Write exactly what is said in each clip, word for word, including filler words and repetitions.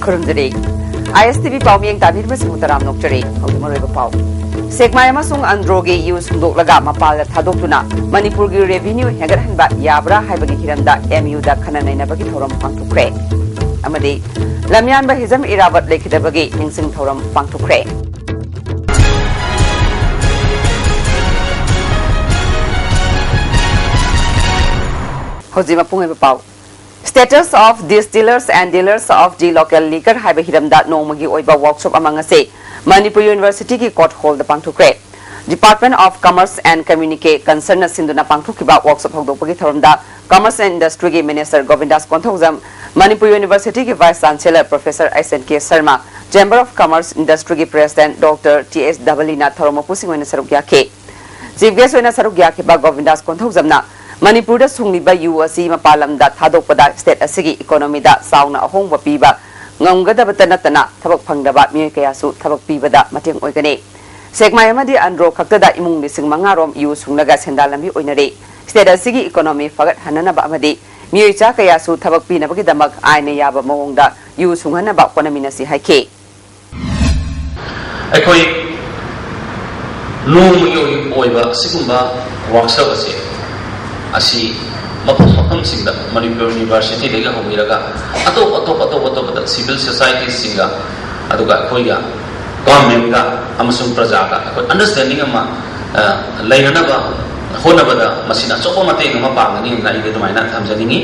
ꯈꯨꯔꯨꯝꯖꯔꯤ꯫ ꯑꯥꯏ ꯑꯦꯁ T V ꯄꯥꯎꯃꯤꯌꯦꯡ ꯇꯥꯕꯤꯔꯤꯕꯁꯤꯡꯕꯨ ꯇꯔꯥꯝꯅ ꯑꯣꯛꯆꯔꯤ꯫ ꯍꯧꯖꯤꯛ ꯃꯔꯨꯑꯣꯏꯕ ꯄꯥꯎ꯫ ꯁꯦꯛꯃꯥꯏ ꯑꯃꯁꯨꯡ ꯑꯟꯗ꯭ꯔꯣꯒꯤ ꯌꯨ ꯁꯨꯡꯗꯣꯛꯂꯒ ꯃꯄꯥꯟꯗ ꯊꯥꯗꯣꯛꯇꯨꯅ ꯃꯅꯤꯄꯨꯔꯒꯤ revenue ꯍꯦꯟꯒꯠꯍꯟꯕ ꯌꯥꯕ꯭ꯔꯥ ꯍꯥꯏꯕꯒꯤ ꯍꯤꯔꯝꯗ ꯑꯦꯝ ꯌꯨꯗ ꯈꯟꯅ ꯅꯩꯅꯕꯒꯤ ꯊꯧꯔꯝ ꯄꯥꯡꯊꯣꯛꯈ꯭ꯔꯦ꯫ ꯑꯃꯗꯤ ꯂꯝꯌꯥꯟꯕ ꯍꯤꯖꯝ ꯏꯔꯥꯕꯠ ꯂꯩꯈꯤꯗꯕꯒꯤ ꯅꯤꯡꯁꯤꯡ ꯊꯧꯔꯝ ꯄꯥꯡꯊꯣꯛꯈ꯭ꯔꯦ꯫ ꯍꯧꯖꯤꯛ ꯃꯄꯨꯡ ꯑꯣꯏꯕ ꯄꯥꯎ꯫ Status of Distillers and Dealers of the Local Liquor ꯍꯥꯏꯕ ꯍꯤꯔꯝꯗ ꯅꯣꯡꯃꯒꯤ ꯑꯣꯏꯕ workshop ꯑꯃ ꯉꯁꯤ ꯃꯅꯤꯄꯨꯔ ꯌꯨꯅꯤꯚꯔꯁꯤꯇꯤꯒꯤ ꯀꯣꯔꯠ ꯍꯣꯜꯗ ꯄꯥꯡꯊꯣꯛꯈ꯭ꯔꯦ꯫ Department of Commerce and Communique ꯀꯟꯁꯔꯟꯅ ꯁꯤꯟꯗꯨꯅ ꯄꯥꯡꯊꯣꯛꯈꯤꯕ workshop ꯍꯧꯗꯣꯛꯄꯒꯤ ꯊꯧꯔꯝꯗ Commerce and Industryꯒꯤ Minister ꯒꯣꯕꯤꯟꯗꯥꯁ Konthoujam, Manipur ꯌꯨꯅꯤꯚꯔꯁꯤꯇꯤꯒꯤ Vice Chancellor Professor H N K Sharma, Chamber of Commerce Industryꯒꯤ President Doctor ꯇꯤ ꯑꯦꯁ ꯙꯕꯂꯤꯅ ꯊꯧꯔꯝ ꯃꯄꯨꯁꯤꯡ ꯑꯣꯏꯅ ꯁꯔꯨꯛ ꯌꯥꯈꯤ꯫ Chief Guest ꯑꯣꯏꯅ ꯁꯔꯨꯛ ꯌꯥꯈꯤꯕ ꯒꯣꯕꯤꯟꯗꯥꯁ ꯀꯣꯟꯊꯧꯖꯝꯅ ꯃꯅꯤꯄꯨꯔꯗ ꯁꯨꯡꯂꯤꯕ ꯌꯨ ꯑꯁꯤ ꯃꯄꯥꯟ ꯂꯝꯗ ꯊꯥꯗꯣꯛꯄꯗ state ꯑꯁꯤꯒꯤ economyꯗ ꯆꯥꯎꯅ ꯑꯍꯣꯡꯕ ꯄꯤꯕ ꯉꯝꯒꯗꯕꯇ ꯅꯠꯇꯅ ꯊꯕꯛ ꯐꯪꯗꯕ ꯃꯤꯑꯣꯏ ꯀꯌꯥꯁꯨ ꯊꯕꯛ ꯄꯤꯕꯗ ꯃꯇꯦꯡ ꯑꯣꯏꯒꯅꯤ꯫ ꯁꯦꯛꯃꯥꯏ ꯑꯃꯗꯤ ꯑꯟꯗ꯭ꯔꯣ ꯈꯛꯇꯗ ꯏꯃꯨꯡ ꯂꯤꯁꯤꯡ ꯃꯉꯥ ꯔꯣꯝ ꯌꯨ ꯁꯨꯡꯂꯒ ꯁꯦꯟꯗꯥꯟ ꯂꯝꯕꯤ ꯑꯣꯏꯅꯔꯤ꯫ State ꯑꯁꯤꯒꯤ economy ꯐꯒꯠꯍꯟꯅꯅꯕ ꯑꯃꯗꯤ ꯃꯤꯑꯣꯏ ꯆꯥ ꯀꯌꯥꯁꯨ ꯊꯕꯛ ꯄꯤꯅꯕꯒꯤꯗꯃꯛ ꯑꯥꯏꯟꯅ ꯌꯥꯕ ꯃꯑꯣꯡꯗ ꯌꯨ ꯁꯨꯡꯍꯟꯅꯕ ꯍꯣꯠꯅꯃꯤꯟꯅꯁꯤ ꯍꯥꯏꯈꯤ꯫ ꯑꯩꯈꯣꯏ ꯅꯣꯡꯃꯒꯤ ꯑꯣꯏꯕ ꯑꯁꯤꯒꯨꯝꯕ workshop ꯑꯁꯤ, ꯑꯁꯤ ꯃꯐꯝ ꯃꯐꯝꯁꯤꯡꯗ ꯃꯅꯤꯄꯨꯔ ꯌꯨꯅꯤꯚꯔꯁꯤꯇꯤꯗꯒꯤ ꯍꯧꯕꯤꯔꯒ ꯑꯇꯣꯞ ꯑꯇꯣꯞ ꯑꯇꯣꯞ ꯑꯇꯣꯞꯄꯗ civil societiesꯁꯤꯡꯒ, ꯑꯗꯨꯒ ꯑꯩꯈꯣꯏꯒ governmentꯒ ꯑꯃꯁꯨꯡ ꯄ꯭ꯔꯖꯥꯒ ꯑꯩꯈꯣꯏ understanding ꯑꯃ, ꯑ, ꯂꯩꯅꯅꯕ ꯍꯣꯠꯅꯕꯗ ꯃꯁꯤꯅ ꯑꯆꯧꯕ ꯃꯇꯦꯡ ꯑꯃ ꯄꯥꯡꯒꯅꯤ ꯍꯥꯏꯅ ꯑꯩꯗꯤ ꯑꯗꯨꯃꯥꯏꯅ ꯊꯝꯖꯅꯤꯡꯉꯤ꯫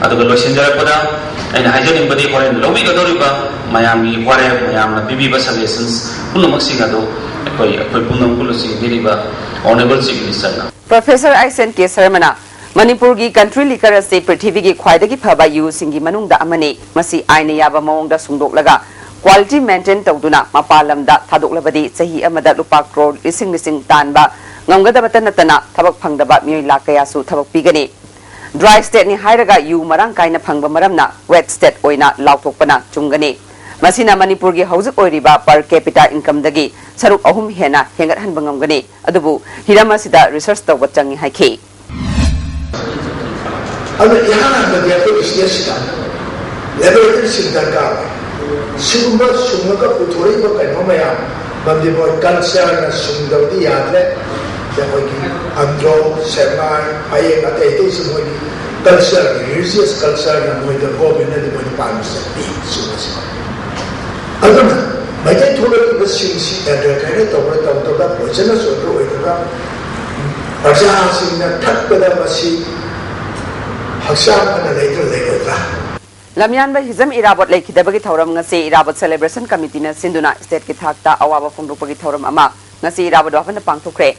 ꯑꯗꯨꯒ ꯂꯣꯏꯁꯤꯟꯖꯔꯛꯄꯗ ꯑꯩꯅ ꯍꯥꯏꯖꯅꯤꯡꯕꯗꯤ ꯍꯣꯔꯦꯟ ꯂꯧꯕꯤꯒꯗꯧꯔꯤꯕ ꯃꯌꯥꯝꯒꯤ ꯋꯥꯔꯦꯞ, ꯃꯌꯥꯝꯅ ꯄꯤꯕꯤꯕ suggestions ꯄꯨꯝꯅꯃꯛꯁꯤꯡ ꯑꯗꯨ ꯑꯩꯈꯣꯏ, ꯑꯩꯈꯣꯏ ꯄꯨꯝꯅꯃꯛꯄꯨ ꯂꯨꯆꯤꯡꯕꯤꯔꯤꯕ Honourable Chief Ministerꯅ꯫ Professor ꯑꯩꯆ ꯑꯦꯟ ꯀꯦ ꯁꯔꯃꯅ ꯃꯅꯤꯄꯨꯔꯒꯤ country liquor ꯑꯁꯤ ꯄ꯭ꯔꯤꯊꯤꯕꯤꯒꯤ ꯈ꯭ꯋꯥꯏꯗꯒꯤ ꯐꯕ ꯌꯨꯁꯤꯡꯒꯤ ꯃꯅꯨꯡꯗ ꯑꯃꯅꯤ꯫ ꯃꯁꯤ ꯑꯥꯏꯟꯅ ꯌꯥꯕ ꯃꯑꯣꯡꯗ ꯁꯨꯡꯗꯣꯛꯂꯒ quality maintain ꯇꯧꯗꯨꯅ ꯃꯄꯥꯟ ꯂꯝꯗ ꯊꯥꯗꯣꯛꯂꯕꯗꯤ ꯆꯍꯤ ꯑꯃꯗ ꯂꯨꯄꯥ ꯀ꯭ꯔꯣꯔ ꯂꯤꯁꯤꯡ ꯂꯤꯁꯤꯡ ꯇꯥꯟꯕ ꯉꯝꯒꯗꯕꯇ ꯅꯠꯇꯅ ꯊꯕꯛ ꯐꯪꯗꯕ ꯃꯤꯑꯣꯏ ꯂꯥꯈ ꯀꯌꯥꯁꯨ ꯊꯕꯛ ꯄꯤꯒꯅꯤ꯫ Dry stateꯅꯤ ꯍꯥꯏꯔꯒ ꯌꯨ ꯃꯔꯥꯡ ꯀꯥꯏꯅ ꯐꯪꯕ ꯃꯔꯝꯅ wet state ꯑꯣꯏꯅ ꯂꯥꯎꯊꯣꯛꯄꯅ ꯆꯨꯝꯒꯅꯤ꯫ ꯃꯁꯤꯅ ꯃꯅꯤꯄꯨꯔꯒꯤ ꯍꯧꯖꯤꯛ ꯑꯣꯏꯔꯤꯕ per capita incomeꯗꯒꯤ ꯁꯔꯨꯛ ꯑꯍꯨꯝ ꯍꯦꯟꯅ ꯍꯦꯟꯒꯠꯍꯟꯕ ꯉꯝꯒꯅꯤ꯫ ꯑꯗꯨꯕꯨ ꯍꯤꯔꯝ ꯑꯁꯤꯗ research ꯇꯧꯕ ꯆꯪꯏ ꯍꯥꯏꯈꯤ꯫ ꯑꯗꯨꯅ ꯏꯍꯥꯟ ꯍꯥꯟꯕꯗꯤ ꯑꯩꯈꯣꯏ stateꯁꯤꯗ laboratoryꯁꯤꯡ ꯗꯔꯀꯥꯔ ꯑꯣꯏ꯫ ꯁꯤꯒꯨꯝꯕ ꯁꯨꯡꯉꯒ ꯄꯨꯊꯣꯔꯛꯏꯕ ꯀꯩꯅꯣ ꯃꯌꯥꯝ, ꯃꯔꯝꯗꯤ ꯃꯣꯏ ꯀꯜꯆꯔꯅ ꯁꯨꯡꯗꯕꯗꯤ ꯌꯥꯗ꯭ꯔꯦ꯫ ꯑꯩꯈꯣꯏꯒꯤ ꯑꯟꯗ꯭ꯔꯣ, ꯁꯦꯛꯃꯥꯏ, ꯐꯌꯦꯡ, ꯑꯇꯩ ꯑꯇꯩꯁꯨ ꯃꯣꯏꯒꯤ ꯀꯜꯆꯔ, ꯔꯤꯂꯤꯖꯤꯌꯁ ꯀꯜꯆꯔꯅ ꯃꯣꯏꯗ, ꯒꯣꯔꯃꯦꯟꯅꯗꯤ ꯃꯣꯏꯗ ꯄꯥꯔꯃꯤꯁꯟ ꯄꯤ ꯁꯤꯒꯨꯝꯕꯁꯦ꯫ ꯑꯗꯨꯅ ꯃꯩꯇꯩ ꯊꯣꯛꯂꯛꯏꯕꯁꯤꯡꯁꯤ ꯑꯦꯟꯇꯔꯇꯦꯟꯃꯦꯟ ꯇꯧꯕ꯭ꯔꯥ ꯇꯧꯗꯕ꯭ꯔꯥ, ꯄꯣꯏꯖꯅꯁ ꯑꯣꯏꯕ꯭ꯔꯥ ꯑꯣꯏꯗꯕ꯭ꯔꯥ, ꯄ꯭ꯔꯖꯥꯁꯤꯡꯅ ꯊꯛꯄꯗ ꯃꯁꯤ ꯍꯛꯆꯥꯡ ꯐꯅ ꯂꯩꯕ꯭ꯔꯥ ꯂꯩꯔꯣꯏꯗ꯭ꯔꯥ? ꯂꯝꯌꯥꯟꯕ ꯍꯤꯖꯝ ꯏꯔꯥꯕꯣꯠ ꯂꯩꯈꯤꯗꯕꯒꯤ ꯊꯧꯔꯝ ꯉꯁꯤ ꯏꯔꯥꯕꯣꯠ ꯁꯦꯂꯦꯕ꯭ꯔꯦꯁꯟ ꯀꯃꯤꯇꯤꯅ ꯁꯤꯟꯗꯨꯅ ꯁ꯭ꯇꯦꯠꯀꯤ ꯊꯥꯛꯇ ꯑꯋꯥꯕ ꯐꯣꯡꯗꯣꯛꯄꯒꯤ ꯊꯧꯔꯝ ꯑꯃ ꯉꯁꯤ ꯏꯔꯥꯕꯣꯠ ꯚꯕꯟꯗ ꯄꯥꯡꯊꯣꯛꯈ꯭ꯔꯦ꯫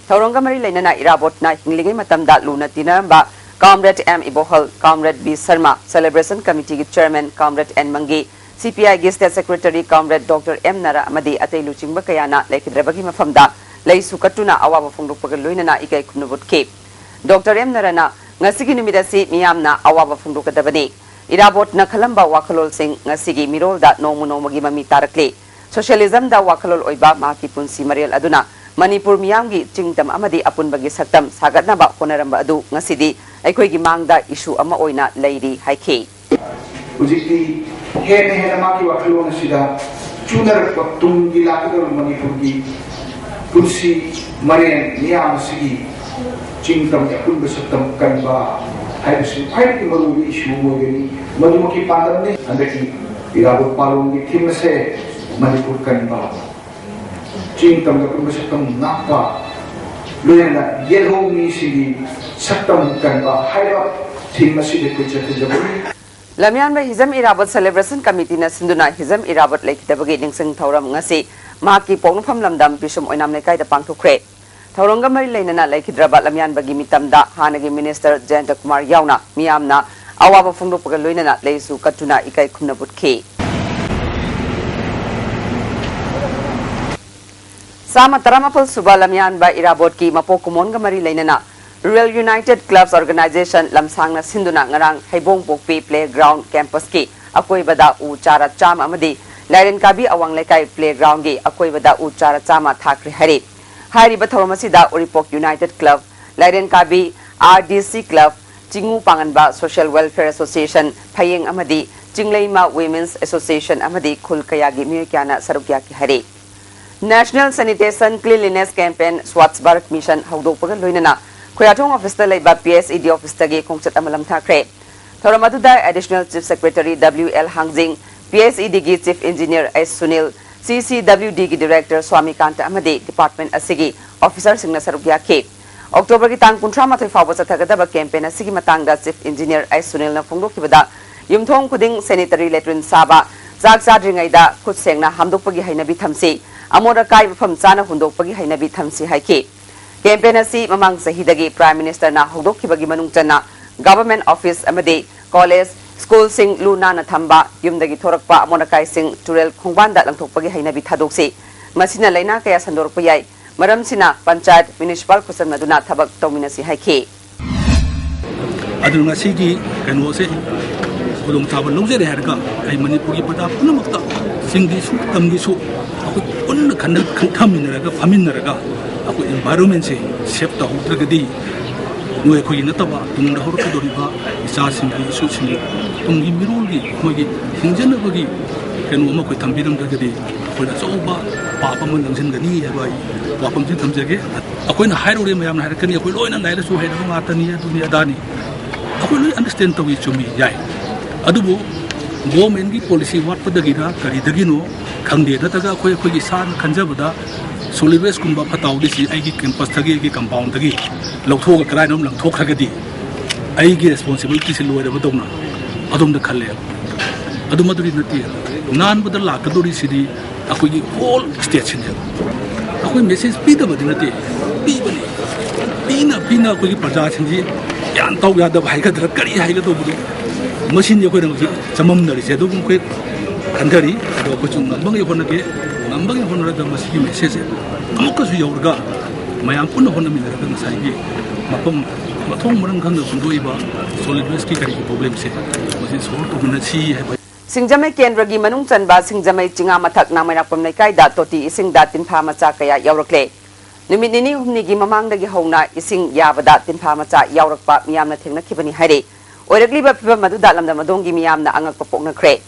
ꯊꯧꯔꯝꯒ ꯃꯔꯤ ꯂꯩꯅꯅ ꯏꯔꯥꯕꯣꯠꯅ ꯍꯤꯡꯂꯤꯉꯩ ꯃꯇꯝꯗ ꯂꯨꯅ ꯇꯤꯟꯅꯔꯝꯕ comrade M Ibohal, comrade B Sharma, celebration ꯀꯃꯤꯇꯤꯒꯤ ꯆꯦꯌꯔꯃꯦꯟ ꯀꯥꯝꯔꯦꯗ ꯑꯦꯟ ꯃꯪꯒꯤ, ꯁꯤꯄꯤꯑꯥꯏꯒꯤ state secretary comrade doctor M Nara ꯑꯃꯗꯤ ꯑꯇꯩ ꯂꯨꯆꯤꯡꯕ ꯀꯌꯥꯅ ꯂꯩꯈꯤꯗ꯭ꯔꯕꯒꯤ ꯃꯐꯝꯗ ꯂꯩꯁꯨ ꯀꯠꯇꯨꯅ ꯑꯋꯥꯕ ꯐꯣꯡꯗꯣꯛꯄꯒ ꯂꯣꯏꯅꯅ ꯏꯀꯥꯏ ꯈꯨꯝꯅꯕ ꯎꯠꯈꯤ꯫ ꯗꯣꯛꯇꯔ ꯑꯦꯝ ꯅꯔꯥꯅ ꯉꯁꯤꯒꯤ ꯅꯨꯃꯤꯠ ꯑꯁꯤ ꯃꯤꯌꯥꯝꯅ ꯑꯋꯥꯕ ꯐꯣꯡꯗꯣꯛꯀꯗꯕꯅꯤ꯫ ꯏꯔꯥꯕꯣꯠꯅ ꯈꯜꯂꯝꯕ ꯋꯥꯈꯜꯂꯣꯟꯁꯤꯡ ꯉꯁꯤꯒꯤ ꯃꯤꯔꯣꯜꯗ ꯅꯣꯡꯃ ꯅꯣꯡꯃꯒꯤ ꯃꯃꯤ ꯇꯥꯔꯛꯂꯤ꯫ ꯁꯣꯁꯤꯌꯦꯂꯤꯖꯝꯗ ꯋꯥꯈꯜꯂꯣꯟ ꯑꯣꯏꯕ ꯃꯍꯥꯛꯀꯤ ꯄꯨꯟꯁꯤ ꯃꯔꯦꯜ ꯑꯗꯨꯅ ꯃꯅꯤꯄꯨꯔ ꯃꯤꯌꯥꯝꯒꯤ ꯆꯤꯡꯇꯝ ꯑꯃꯗꯤ ꯑꯄꯨꯟꯕꯒꯤ ꯁꯛꯇꯝ ꯁꯥꯒꯠꯅꯕ ꯍꯣꯠꯅꯔꯝꯕ ꯑꯗꯨ ꯉꯁꯤꯗꯤ ꯑꯩꯈꯣꯏꯒꯤ ꯃꯥꯡꯗ ꯏꯁꯨ ꯑꯃ ꯑꯣꯏꯅ ꯂꯩꯔꯤ ꯍꯥꯏꯈꯤ꯫ ꯍꯧꯖꯤꯛꯇꯤ ꯍꯦꯟꯅ ꯍꯦꯟꯅ ꯃꯍꯥꯛꯀꯤ ꯋꯥꯈꯜꯂꯣꯟ ꯑꯁꯤꯗ ꯆꯨꯅꯔꯛꯄ ꯇꯨꯡꯒꯤ ꯂꯥꯛꯀꯗꯧꯔꯤꯕ ꯃꯅꯤꯄꯨꯔꯒꯤ ꯄꯨꯟꯁꯤ ꯃꯔꯦꯜ ꯃꯤꯌꯥꯝ ꯑꯁꯤꯒꯤ ꯆꯤꯡꯇꯝꯒꯤ ꯑꯄꯨꯟꯕ ꯁꯛꯇꯝ ꯀꯟꯕ ꯍꯥꯏꯕꯁꯤ ꯈ꯭ꯋꯥꯏꯗꯒꯤ ꯃꯔꯨꯑꯣꯏꯕ ꯏꯁꯨ ꯑꯃ ꯑꯣꯏꯒꯅꯤ꯫ ꯃꯗꯨꯃꯛꯀꯤ ꯄꯥꯟꯗꯝꯅꯤ꯫ ꯍꯟꯗꯛꯀꯤ ꯏꯔꯥꯕꯣꯠ ꯄꯥꯂꯣꯟꯒꯤ ꯊꯤꯝ ꯑꯁꯦ ꯃꯅꯤꯄꯨꯔ ꯀꯟꯕ, ꯆꯤꯡ ꯇꯝꯗ ꯄꯨꯟꯕ ꯁꯛꯇꯝ ꯉꯥꯛꯄ, ꯂꯣꯏꯅꯅ ꯌꯦꯜꯍꯧ ꯃꯤꯁꯤꯡꯒꯤ ꯁꯛꯇꯝ ꯀꯟꯕ ꯍꯥꯏꯕ ꯊꯤꯝ ꯑꯁꯤꯗ ꯑꯩꯈꯣꯏ ꯆꯠꯊꯖꯕꯅꯤ꯫ ꯂꯝꯌꯥꯟꯕ ꯍꯤꯖꯝ ꯏꯔꯥꯕꯣꯠ ꯁꯦꯂꯦꯕ꯭ꯔꯦꯁꯟ ꯀꯃꯤꯇꯤꯅ ꯁꯤꯟꯗꯨꯅ ꯍꯤꯖꯝ ꯏꯔꯥꯕꯣꯠ ꯂꯩꯈꯤꯗꯕꯒꯤ ꯅꯤꯡꯁꯤꯡ ꯊꯧꯔꯝ ꯉꯁꯤ ꯃꯍꯥꯛꯀꯤ ꯄꯣꯛꯅꯐꯝ ꯂꯝꯗꯝ ꯄꯤꯁꯨꯝ ꯑꯣꯏꯅꯥꯝ ꯂꯩꯀꯥꯏꯗ ꯄꯥꯡꯊꯣꯛꯈ꯭ꯔꯦ꯫ ꯊꯧꯔꯝꯒ ꯃꯔꯤ ꯂꯩꯅꯅ ꯂꯩꯈꯤꯗ꯭ꯔꯕ ꯂꯝꯌꯥꯟꯕꯒꯤ ꯃꯤꯇꯝꯗ ꯍꯥꯟꯅꯒꯤ ꯃꯤꯅꯤꯁꯇꯔ ꯖꯌꯟꯇ ꯀꯨꯃꯥꯔ ꯌꯥꯎꯅ ꯃꯤꯌꯥꯝꯅ ꯑꯋꯥꯕ ꯐꯣꯡꯗꯣꯛꯄꯒ ꯂꯣꯏꯅꯅ ꯂꯩꯁꯨ ꯀꯠꯇꯨꯅ ꯏꯀꯥꯏ ꯈꯨꯝꯅꯕ ꯎꯠꯈꯤ꯫ ꯆꯥꯃ ꯇꯔꯥꯃꯥꯄꯜ ꯁꯨꯕ ꯂꯝꯌꯥꯟꯕ ꯏꯔꯥꯕꯣꯠꯀꯤ ꯃꯄꯣꯛ ꯀꯨꯝꯑꯣꯟꯒ ꯃꯔꯤ ꯂꯩꯅꯅ Rural United Clubs Organization ꯂꯝꯁꯥꯡꯅ ꯁꯤꯟꯗꯨꯅ ꯉꯔꯥꯡ ꯍꯩꯕꯣꯡꯄꯣꯛꯄꯤ ꯄ꯭ꯂꯦ ꯒ꯭ꯔꯥꯎꯟ ꯀꯦꯝꯄꯁꯀꯤ ꯑꯀꯣꯏꯕꯗ ꯎ ꯆꯥꯔ ꯆꯥꯝꯃ ꯑꯃꯗꯤ ꯂꯥꯏꯔꯦꯟꯀꯥꯕꯤ ꯑꯋꯥꯡ ꯂꯩꯀꯥꯏ ꯄ꯭ꯂꯦ ꯒ꯭ꯔꯥꯎꯟꯒꯤ ꯑꯀꯣꯏꯕꯗ ꯎ ꯆꯥꯔ ꯆꯥꯝꯃ ꯊꯥꯈ꯭ꯔꯦ ꯍꯥꯏꯔꯤ꯫ ꯍꯥꯏꯔꯤꯕ ꯊꯧꯔꯝ ꯑꯁꯤꯗ ꯎꯔꯤꯄꯣꯛ ꯌꯨꯅꯥꯏꯇꯦꯗ ꯀ꯭ꯂꯕ, ꯂꯥꯏꯔꯦꯟꯀꯥꯕꯤ ꯑꯥꯔ ꯗꯤ ꯁꯤ ꯀ꯭ꯂꯕ, ꯆꯤꯡꯉꯨ ꯄꯥꯡꯉꯟꯕ ꯁꯣꯁꯤꯌꯦꯜ ꯋꯦꯜꯐꯤꯌꯔ ꯑꯦꯁꯣꯁꯤꯌꯦꯁꯟ, ꯐꯌꯦꯡ ꯑꯃꯗꯤ ꯆꯤꯡꯂꯩꯃ Women's Association ꯑꯃꯗꯤ ꯈꯨꯜ ꯀꯌꯥꯒꯤ ꯃꯤꯑꯣꯏ ꯀꯌꯥꯅ ꯁꯔꯨꯛ ꯌꯥꯈꯤ ꯍꯥꯏꯔꯤ꯫ National Sanitation Cleanliness Campaign Swachh Bharat Mission ꯍꯧꯗꯣꯛꯄꯒ ꯂꯣꯏꯅꯅ ꯈꯣꯌꯥꯊꯣꯡ officeꯇ ꯂꯩꯕ P S E D officeꯇꯒꯤ ꯈꯣꯡꯆꯠ ꯑꯃ ꯂꯝꯊꯥꯈ꯭ꯔꯦ꯫ ꯊꯧꯔꯝ ꯑꯗꯨꯗ Additional Chief Secretary W L ꯍꯥꯡꯖꯤꯡ, P S E Dꯒꯤ Chief Engineer S Sunil, C C W Dꯒꯤ Director ꯁ꯭ꯋꯥꯃꯤꯀꯥꯟꯇ ꯑꯃꯗꯤ department ꯑꯁꯤꯒꯤ officerꯁꯤꯡꯅ ꯁꯔꯨꯛ ꯌꯥꯈꯤ꯫ Octoberꯒꯤ ꯇꯥꯡ ꯀꯨꯟꯊ꯭ꯔꯥ ꯃꯥꯊꯣꯏ ꯐꯥꯎꯕ ꯆꯠꯊꯒꯗꯕ campaign ꯑꯁꯤꯒꯤ ꯃꯇꯥꯡꯗ Chief Engineer S ꯁꯨꯅꯤꯜꯅ ꯐꯣꯡꯗꯣꯛꯈꯤꯕꯗ, ꯌꯨꯝꯊꯣꯡ ꯈꯨꯗꯤꯡ sanitary latrine ꯁꯥꯕ, ꯆꯥꯛ ꯆꯥꯗ꯭ꯔꯤꯉꯩꯗ ꯈꯨꯠ ꯁꯦꯡꯅ ꯍꯥꯝꯗꯣꯛꯄꯒꯤ ꯍꯩꯅꯕꯤ ꯊꯝꯁꯤ, ꯑꯃꯣꯠ ꯑꯀꯥꯏ ꯃꯐꯝ ꯆꯥꯅ ꯍꯨꯟꯗꯣꯛꯄꯒꯤ ꯍꯩꯅꯕꯤ ꯊꯝꯁꯤ ꯍꯥꯏꯈꯤ꯫ Campaign ꯑꯁꯤ ꯃꯃꯥꯡ ꯆꯍꯤꯗꯒꯤ Prime Ministerꯅ ꯍꯧꯗꯣꯛꯈꯤꯕꯒꯤ ꯃꯅꯨꯡ ꯆꯟꯅ government office ꯑꯃꯗꯤ college, schoolꯁꯤꯡ ꯂꯨ ꯅꯥꯟꯅ ꯊꯝꯕ, ꯌꯨꯝꯗꯒꯤ ꯊꯣꯔꯛꯄ ꯑꯃꯣꯠ ꯑꯀꯥꯏꯁꯤꯡ ꯇꯨꯔꯦꯜ ꯈꯣꯡꯕꯥꯟꯗ ꯂꯪꯊꯣꯛꯄꯒꯤ ꯍꯩꯅꯕꯤ ꯊꯥꯗꯣꯛꯁꯤ꯫ ꯃꯁꯤꯅ ꯂꯥꯏꯅꯥ ꯀꯌꯥ ꯁꯟꯗꯣꯔꯛꯄ ꯌꯥꯏ꯫ ꯃꯔꯝꯁꯤꯅ ꯄꯟꯆꯥꯌꯠ, municipal ꯈꯨꯠꯁꯝꯅꯗꯨꯅ ꯊꯕꯛ ꯇꯧꯃꯤꯟꯅꯁꯤ ꯍꯥꯏꯈꯤ꯫ ꯑꯗꯨ ꯉꯁꯤꯒꯤ ꯀꯩꯅꯣꯁꯦ ꯈꯨꯗꯣꯡꯆꯥꯕ ꯂꯧꯖꯔꯦ ꯍꯥꯏꯔꯒ ꯑꯩ ꯃꯅꯤꯄꯨꯔꯒꯤ ꯄ꯭ꯔꯖꯥ ꯄꯨꯝꯅꯃꯛꯇ ꯆꯤꯡꯒꯤꯁꯨ ꯇꯝꯒꯤꯁꯨ ꯑꯩꯈꯣꯏ ꯄꯨꯟꯅ ꯈꯟꯅ-, ꯈꯟꯊꯃꯤꯟꯅꯔꯒ ꯐꯝꯃꯤꯟꯅꯔꯒ ꯑꯩꯈꯣꯏ environmentꯁꯦ save ꯇꯧꯍꯧꯗ꯭ꯔꯒꯗꯤ ꯅꯣꯏ ꯑꯩꯈꯣꯏꯒꯤ ꯅꯠꯇꯕ ꯇꯨꯡꯗ ꯍꯧꯔꯛꯀꯗꯧꯔꯤꯕ ꯏꯆꯥꯁꯤꯡꯒꯤ, ꯏꯁꯨꯁꯤꯡꯒꯤ, ꯇꯨꯡꯒꯤ ꯃꯤꯔꯣꯜꯒꯤ ꯃꯣꯏꯒꯤ ꯍꯤꯡꯖꯅꯕꯒꯤ ꯀꯩꯅꯣ ꯑꯃ ꯑꯩꯈꯣꯏ ꯊꯝꯕꯤꯔꯝꯗ꯭ꯔꯒꯗꯤ ꯑꯩꯈꯣꯏꯅ ꯑꯆꯧꯕ ꯄꯥꯞ ꯑꯃ ꯂꯪꯁꯤꯟꯒꯅꯤ ꯍꯥꯏꯕ ꯑꯩ ꯋꯥꯐꯝꯁꯤ ꯊꯝꯖꯒꯦ꯫ ꯑꯩꯈꯣꯏꯅ ꯍꯥꯏꯔꯨꯔꯦ, ꯃꯌꯥꯝꯅ ꯍꯥꯏꯔꯛꯀꯅꯤ, "ꯑꯩꯈꯣꯏ ꯂꯣꯏꯅ ꯂꯥꯏꯔꯤꯛ ꯂꯥꯏꯁꯨ ꯍꯩꯔꯕ ꯉꯥꯛꯇꯅꯤ, ꯑꯗꯨꯅꯤ ꯑꯗꯥꯅꯤ"꯫ ꯑꯩꯈꯣꯏ ꯂꯣꯏ understand ꯇꯧꯏ, ꯆꯨꯝꯃꯤ, ꯌꯥꯏ꯫ ꯑꯗꯨꯕꯨ governmentꯀꯤ policy ꯋꯥꯠꯄꯗꯒꯤꯔ ꯀꯔꯤꯗꯒꯤꯅꯣ ꯈꯪꯗꯦ, ꯅꯠꯇ꯭ꯔꯒ ꯑꯩꯈꯣꯏ ꯑꯩꯈꯣꯏꯒꯤ ꯏꯁꯥꯅ ꯈꯟꯖꯕꯗ solid wasteꯀꯨꯝꯕ ꯐꯠꯇ ꯍꯥꯎꯗꯤꯁꯤ ꯑꯩꯒꯤ campusꯇꯒꯤ, ꯑꯩꯒꯤ compoundꯗꯒꯤ ꯂꯧꯊꯣꯛꯑꯒ ꯀꯗꯥꯏꯅꯣꯝ ꯂꯪꯊꯣꯛꯈ꯭ꯔꯒꯗꯤ ꯑꯩꯒꯤ responsibilityꯁꯤ ꯂꯣꯏꯔꯕꯗꯧꯅ ꯑꯗꯣꯝꯗ ꯈꯜꯂꯦ꯫ ꯑꯗꯨ ꯃꯗꯨꯗꯤ ꯅꯠꯇꯦ꯫ ꯅꯥꯟꯕꯗ ꯂꯥꯛꯀꯗꯧꯔꯤꯁꯤꯗꯤ ꯑꯩꯈꯣꯏꯒꯤ whole stateꯁꯤꯅꯦꯕ꯫ ꯑꯩꯈꯣꯏ message ꯄꯤꯗꯕꯗꯤ ꯅꯠꯇꯦ, ꯄꯤꯕꯅꯤ꯫ ꯄꯤꯅ ꯄꯤꯅ ꯑꯩꯈꯣꯏꯒꯤ ꯄ꯭ꯔꯖꯥꯁꯤꯡꯁꯤ ꯒ꯭ꯌꯥꯟ ꯇꯧ ꯌꯥꯗꯕ ꯍꯥꯏꯒꯗ꯭ꯔꯥ, ꯀꯔꯤ ꯍꯥꯏꯒꯗꯧꯕꯅꯣ, ꯃꯁꯤꯅꯤ ꯑꯩꯈꯣꯏꯅ ꯍꯧꯖꯤꯛ ꯆꯃꯝꯅꯔꯤꯁꯦ꯫ ꯑꯗꯨꯕꯨ ꯑꯩꯈꯣꯏ ꯈꯟꯊꯔꯤ, ꯑꯗꯣ ꯑꯩꯈꯣꯏꯁꯨ ꯉꯝꯕꯉꯩ ꯍꯣꯠꯅꯒꯦ꯫ ꯉꯝꯕꯉꯩ ꯍꯣꯠꯅꯔꯒ ꯃꯁꯤꯒꯤ messageꯁꯦ ꯑꯃꯨꯛꯀꯁꯨ ꯌꯧꯔꯒ ꯃꯌꯥꯝ ꯄꯨꯟꯅ ꯍꯣꯠꯅꯃꯤꯟꯅꯔꯒ ꯉꯁꯥꯏꯒꯤ ꯃꯐꯝ ꯃꯊꯣꯡ ꯃꯔꯝ ꯈꯪꯗꯅ ꯍꯨꯟꯗꯣꯛꯏꯕ solid wasteꯀꯤ ꯀꯔꯤꯒꯤ problemꯁꯦ ꯃꯁꯤ solve ꯇꯧꯃꯤꯟꯅꯁꯤ ꯍꯥꯏꯕ꯫ ꯁꯤꯡꯖꯃꯩ ꯀꯦꯟꯗ꯭ꯔꯒꯤ ꯃꯅꯨꯡ ꯆꯟꯕ ꯁꯤꯡꯖꯃꯩ ꯆꯤꯉꯥꯃꯊꯛ ꯅꯥꯃꯩꯔꯥꯛꯄꯝ ꯂꯩꯀꯥꯏꯗ ꯇꯣꯇꯤ ꯏꯁꯤꯡꯗ ꯇꯤꯟꯐꯥ ꯃꯆꯥ ꯀꯌꯥ ꯌꯥꯎꯔꯛꯂꯦ꯫ ꯅꯨꯃꯤꯠ ꯅꯤꯅꯤ ꯍꯨꯝꯅꯤꯒꯤ ꯃꯃꯥꯡꯗꯒꯤ ꯍꯧꯅ ꯏꯁꯤꯡ ꯌꯥꯕꯗ ꯇꯤꯟꯐꯥ ꯃꯆꯥ ꯌꯥꯎꯔꯛꯄ ꯃꯤꯌꯥꯝꯅ ꯊꯦꯡꯅꯈꯤꯕꯅꯤ ꯍꯥꯏꯔꯤ꯫ ꯑꯣꯏꯔꯛꯂꯤꯕ ꯐꯤꯚꯝ ꯑꯗꯨꯗ ꯂꯝꯗꯝ ꯑꯗꯣꯝꯒꯤ ꯃꯤꯌꯥꯝꯅ ꯑꯉꯛꯄ ꯄꯣꯛꯅꯈ꯭ꯔꯦ꯫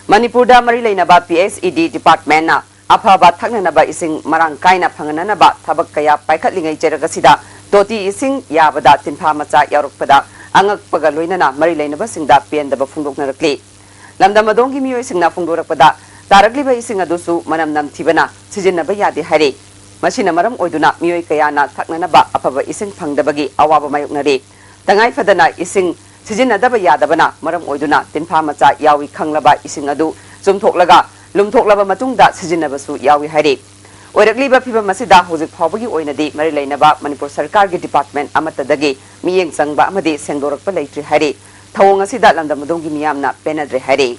ꯃꯅꯤꯄꯨꯔꯗ ꯃꯔꯤ ꯂꯩꯅꯕ P H E D department ꯅ ꯑꯐꯕ ꯊꯛꯅꯅꯕ ꯏꯁꯤꯡ ꯃꯔꯥꯡ ꯀꯥꯏꯅ ꯐꯪꯍꯟꯅꯅꯕ ꯊꯕꯛ ꯀꯌꯥ ꯄꯥꯏꯈꯠꯂꯤꯉꯩ ꯆꯩꯔꯛ ꯑꯁꯤꯗ ꯇꯣꯇꯤ ꯏꯁꯤꯡ ꯌꯥꯕꯗ ꯇꯤꯟꯐꯥ ꯃꯆꯥ ꯌꯥꯎꯔꯛꯄꯗ ꯑꯉꯛꯄꯒ ꯂꯣꯏꯅꯅ ꯃꯔꯤ ꯂꯩꯅꯕꯁꯤꯡꯗ ꯄꯦꯟꯗꯕ ꯐꯣꯡꯗꯣꯛꯅꯔꯛꯂꯤ꯫ ꯂꯝꯗꯝ ꯑꯗꯣꯝꯒꯤ ꯃꯤꯑꯣꯏꯁꯤꯡꯅ ꯐꯣꯡꯗꯣꯔꯛꯄꯗ, ꯇꯥꯔꯛꯂꯤꯕ ꯏꯁꯤꯡ ꯑꯗꯨꯁꯨ ꯃꯅꯝ ꯅꯝꯊꯤꯕꯅ ꯁꯤꯖꯤꯟꯅꯕ ꯌꯥꯗꯦ ꯍꯥꯏꯔꯤ꯫ ꯃꯁꯤꯅ ꯃꯔꯝ ꯑꯣꯏꯗꯨꯅ ꯃꯤꯑꯣꯏ ꯀꯌꯥꯅ ꯊꯛꯅꯅꯕ ꯑꯐꯕ ꯏꯁꯤꯡ ꯐꯪꯗꯕꯒꯤ ꯑꯋꯥꯕ ꯃꯥꯌꯣꯛꯅꯔꯤ꯫ ꯇꯉꯥꯏ ꯐꯗꯅ ꯏꯁꯤꯡ ꯁꯤꯖꯤꯟꯅꯗꯕ ꯌꯥꯗꯕꯅ ꯃꯔꯝ ꯑꯣꯏꯗꯨꯅ ꯇꯤꯟꯐꯥ ꯃꯆꯥ ꯌꯥꯎꯏ ꯈꯪꯂꯕ ꯏꯁꯤꯡ ꯑꯗꯨ ꯆꯨꯝꯊꯣꯛꯂꯒ ꯂꯨꯝꯊꯣꯛꯂꯕ ꯃꯇꯨꯡꯗ ꯁꯤꯖꯤꯟꯅꯕꯁꯨ ꯌꯥꯎꯏ ꯍꯥꯏꯔꯤ꯫ ꯑꯣꯏꯔꯛꯂꯤꯕ ꯐꯤꯚꯝ ꯑꯁꯤꯗ ꯍꯧꯖꯤꯛ ꯐꯥꯎꯕꯒꯤ ꯑꯣꯏꯅꯗꯤ ꯃꯔꯤ ꯂꯩꯅꯕ ꯃꯅꯤꯄꯨꯔ ꯁꯔꯀꯥꯔꯒꯤ department ꯑꯃꯠꯇꯗꯒꯤ ꯃꯤꯠꯌꯦꯡ ꯆꯪꯕ ꯑꯃꯗꯤ ꯁꯦꯡꯗꯣꯔꯛꯄ ꯂꯩꯇ꯭ꯔꯤ ꯍꯥꯏꯔꯤ꯫ ꯊꯧꯑꯣꯡ ꯑꯁꯤꯗ ꯂꯝꯗꯝ ꯑꯗꯣꯝꯒꯤ ꯃꯤꯌꯥꯝꯅ ꯄꯦꯟꯅꯗ꯭ꯔꯦ ꯍꯥꯏꯔꯤ꯫